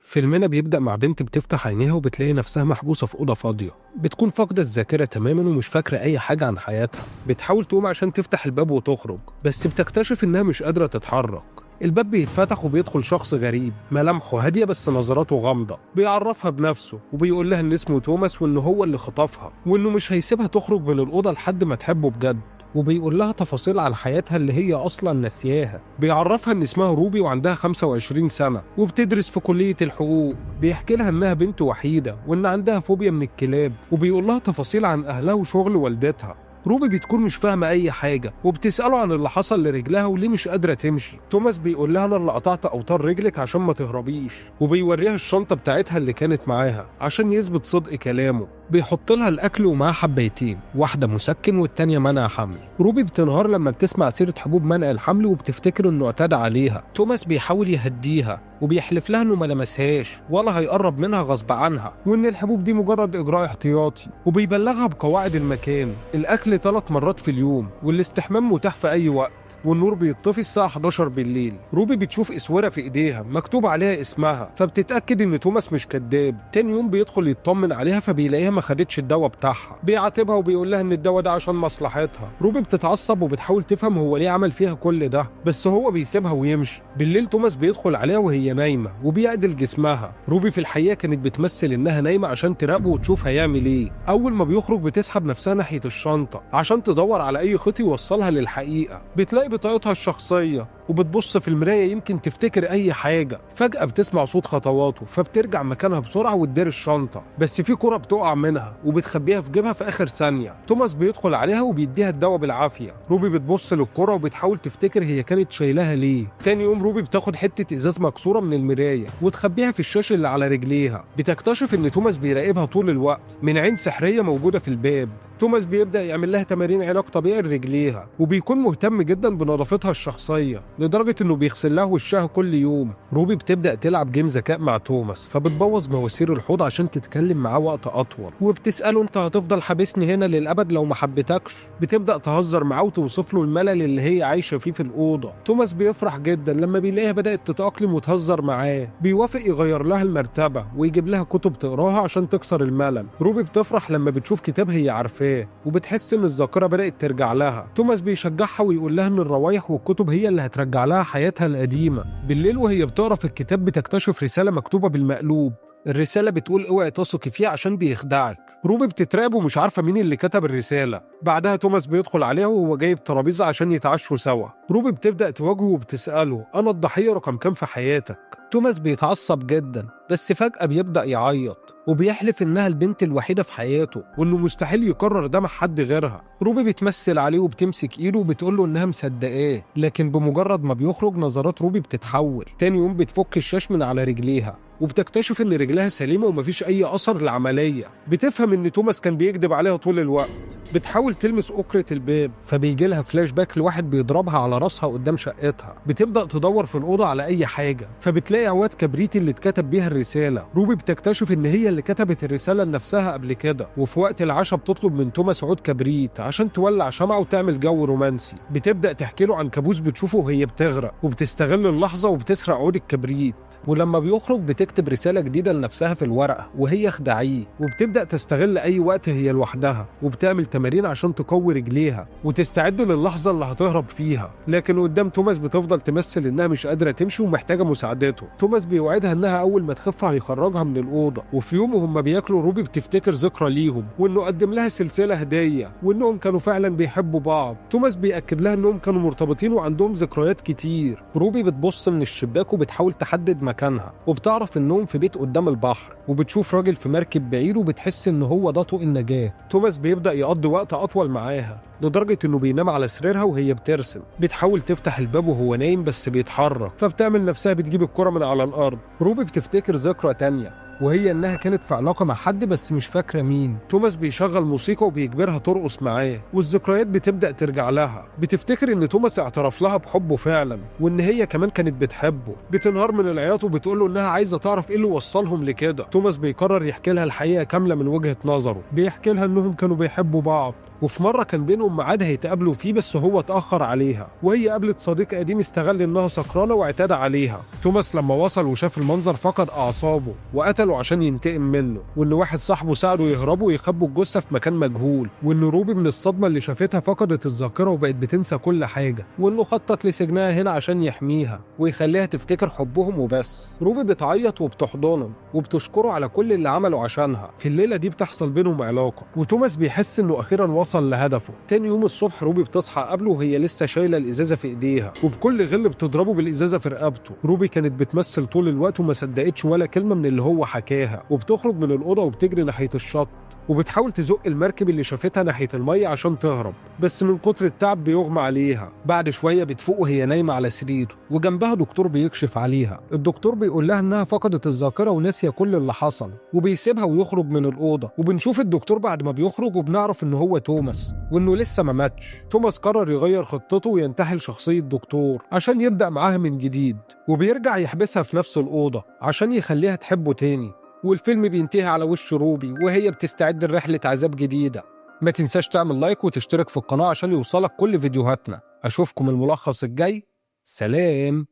فيلمنا بيبدأ مع بنت بتفتح عينيها وبتلاقي نفسها محبوسة في أوضة فاضية، بتكون فاقدة الذاكرة تماما ومش فاكرة أي حاجة عن حياتها. بتحاول تقوم عشان تفتح الباب وتخرج، بس بتكتشف إنها مش قادرة تتحرك. الباب بيتفتح وبيدخل شخص غريب، ملامحه هادية بس نظراته غامضة. بيعرفها بنفسه وبيقول لها إن اسمه توماس وإن هو اللي خطفها وإنه مش هيسيبها تخرج من الأوضة لحد ما تحبه بجد. وبيقول لها تفاصيل عن حياتها اللي هي أصلا ناسياها. بيعرفها إن اسمها روبي وعندها 25 سنة وبتدرس في كلية الحقوق. بيحكي لها إنها بنت وحيدة وإن عندها فوبيا من الكلاب، وبيقول لها تفاصيل عن أهلها وشغل والدتها. روبي بتكون مش فاهمة أي حاجة وبتسأله عن اللي حصل لرجلها وليه مش قادرة تمشي. توماس بيقول لها أنا اللي قطعت أوتار رجلك عشان ما تهربيش، وبيوريها الشنطة بتاعتها اللي كانت معاها عشان يثبت صدق كلامه. بيحط لها الأكل ومعاه حبيتين، واحدة مسكن والتانية منع حمل. روبي بتنهار لما بتسمع سيرة حبوب منع الحمل وبتفتكر إنه اعتدى عليها. توماس بيحاول يهديها وبيحلف لها إنه ما لمسهاش ولا هيقرب منها غصب عنها، وإن الحبوب دي مجرد إجراء احتياطي. وبيبلغها بقواعد المكان، الأكل 3 مرات في اليوم، والاستحمام متاح في أي وقت، والنور بيطفي الساعة 11 بالليل. روبي بتشوف اسورة في ايديها مكتوب عليها اسمها، فبتتأكد ان توماس مش كذاب. تاني يوم بيدخل يطمن عليها فبيلاقيها ما خدتش الدواء بتاعها. بيعاتبها وبيقول لها ان الدواء ده عشان مصلحتها. روبي بتتعصب وبتحاول تفهم هو ليه عمل فيها كل ده، بس هو بيسيبها ويمشي. بالليل توماس بيدخل عليها وهي نايمة وبيعدل جسمها. روبي في الحقيقة كانت بتمثل انها نايمة عشان تراقبه وتشوف هيعمل ايه. اول ما بيخرج بتسحب نفسها ناحية الشنطة عشان تدور على اي خيط يوصلها للحقيقة. بتلاقي بطاقتها الشخصية وبتبص في المراية يمكن تفتكر أي حاجة. فجأة بتسمع صوت خطواته فبترجع مكانها بسرعة وتدير الشنطة، بس في كرة بتقع منها وبتخبيها في جيبها في آخر ثانية. توماس بيدخل عليها وبيديها الدواء بالعافية. روبي بتبص للكرة وبتحاول تفتكر هي كانت شايلاها ليه. تاني يوم روبي بتاخد حتة إزاز مكسورة من المراية وتخبيها في الشاشة اللي على رجليها. بتكتشف إن توماس بيراقبها طول الوقت من عين سحرية موجودة في الباب. توماس بيبدأ يعمل لها تمارين علاج طبيعي لرجليها، وبيكون مهتم جدا بنظافتها الشخصية لدرجة انه بيغسل لها وشها كل يوم. روبي بتبدأ تلعب game ذكاء مع توماس، فبتبوظ مواسير الحوض عشان تتكلم معاه وقت اطول، وبتسأله انت هتفضل حابسني هنا للابد لو ما حبيتكش؟ بتبدأ تهزر معاه وتوصف له الملل اللي هي عايشة فيه في الأوضة. توماس بيفرح جدا لما بيلاقيها بدأت تتأقلم وتهزر معاه. بيوافق يغير لها المرتبة ويجيب لها كتب تقراها عشان تكسر الملل. روبي بتفرح لما بتشوف كتاب هي عارفاه وبتحس ان الذاكرة بدات ترجع لها. توماس بيشجعها ويقول لها ان الروايح والكتب هي اللي هترجع لها حياتها القديمة. بالليل وهي بتقرا في الكتاب بتكتشف رسالة مكتوبة بالمقلوب. الرسالة بتقول اوعي تثقي فيه عشان بيخدعك. روبي بتترعب ومش عارفه مين اللي كتب الرسالة. بعدها توماس بيدخل عليها وهو جايب ترابيزة عشان يتعشوا سوا. روبي بتبدا تواجهه وبتساله انا الضحية رقم كام في حياتك؟ توماس بيتعصب جدا، بس فجأة بيبدأ يعيط وبيحلف إنها البنت الوحيدة في حياته وإنه مستحيل يكرر ده مع حد غيرها. روبي بتمثل عليه وبتمسك إيده وبتقوله إنها مصدقاه، لكن بمجرد ما بيخرج نظرات روبي بتتحول. تاني يوم بتفك الشاش من على رجليها وبتكتشف إن رجلها سليمة ومفيش أي أثر للعملية. بتفهم إن توماس كان بيكذب عليها طول الوقت. بتحاول تلمس أكرة الباب فبيجي لها فلاش باك لواحد بيضربها على راسها قدام شقتها. بتبدأ تدور في الأوضة على أي حاجة فبتلاقي عواد كبريت اللي اتكتب بيها الرسالة. روبي بتكتشف إن هي اللي كتبت الرسالة لنفسها قبل كده. وفي وقت العشاء بتطلب من توماس عود كبريت عشان تولع شمعة وتعمل جو رومانسي. بتبدأ تحكي له عن كابوس بتشوفه وهي بتغرق، وبتستغل اللحظة وبتسرق عود الكبريت. ولما بيخرج بتكتب رسالة جديدة لنفسها في الورقة وهي خدعيه، وبتبدأ تستغل أي وقت هي لوحدها وبتعمل تمارين عشان تقوي رجليها وتستعد للحظة اللي هتهرب فيها. لكن قدام توماس بتفضل تمثل إنها مش قادرة تمشي ومحتاجة مساعدته. توماس بيوعدها إنها أول ما تخف هيخرجها من الأوضة. وفي يوم وهم بياكلوا روبي بتفتكر ذكرى ليهم وإنه قدم لها سلسلة هدية وإنهم كانوا فعلا بيحبوا بعض. توماس بيأكد لها إنهم كانوا مرتبطين وعندهم ذكريات كتير. روبي بتبص من الشباك وبتحاول تحدد مكانها وبتعرف انهم في بيت قدام البحر، وبتشوف راجل في مركب بعيد وبتحس ان هو ده طوق النجاة. توماس بيبدأ يقضي وقت اطول معاها لدرجة انه بينام على سريرها وهي بترسم. بتحاول تفتح الباب وهو نايم بس بيتحرك، فبتعمل نفسها بتجيب الكرة من على الارض. روبي بتفتكر ذكرى تانية وهي انها كانت في علاقة مع حد بس مش فاكره مين. توماس بيشغل موسيقى وبيجبرها ترقص معاه والذكريات بتبدا ترجع لها. بتفتكر ان توماس اعترف لها بحبه فعلا وان هي كمان كانت بتحبه. بتنهار من العياط وبتقول له انها عايزه تعرف ايه اللي وصلهم لكده. توماس بيقرر يحكي لها الحقيقة كاملة من وجهه نظره. بيحكي لها انهم كانوا بيحبوا بعض وفي مرة كان بينهم ميعاد هيتقابلوا فيه بس هو اتأخر عليها، وهي قابلت صديق قديم استغل إنها سكرانة واعتدى عليها. توماس لما وصل وشاف المنظر فقد أعصابه وقتله عشان ينتقم منه، وإن واحد صاحبه ساعده يهربوا ويخبوا الجثة في مكان مجهول، وإن روبي من الصدمة اللي شافتها فقدت الذاكرة وبقت بتنسى كل حاجة، وإنه خطط لسجنها هنا عشان يحميها ويخليها تفتكر حبهم وبس. روبي بتعيط وبتحضنه وبتشكره على كل اللي عمله عشانها. في الليلة دي بتحصل بينهم علاقة، وتوماس بيحس إنه أخيرا وصل لهدفه. تاني يوم الصبح روبي بتصحى قبله وهي لسه شايلة الإزازة في إيديها، وبكل غل بتضربه بالإزازة في رقبته. روبي كانت بتمثل طول الوقت وما صدقتش ولا كلمة من اللي هو حكاها، وبتخرج من الأوضة وبتجري ناحية الشط، وبتحاول تزق المركب اللي شافتها ناحية المية عشان تهرب، بس من كتر التعب بيغمى عليها. بعد شوية بتفوق وهي نايمة على سرير وجنبها دكتور بيكشف عليها. الدكتور بيقول لها إنها فقدت الذاكرة وناسية كل اللي حصل، وبيسيبها ويخرج من الأوضة. وبنشوف الدكتور بعد ما بيخرج وبنعرف إن هو توماس وإنه لسه ما ماتش. توماس قرر يغير خطته وينتحل شخصية دكتور عشان يبدأ معاها من جديد، وبيرجع يحبسها في نفس الأوضة عشان يخليها تحبه تاني. والفيلم بينتهي على وش روبي وهي بتستعد لرحلة عذاب جديدة. ما تنساش تعمل لايك وتشترك في القناة عشان يوصلك كل فيديوهاتنا. أشوفكم الملخص الجاي. سلام.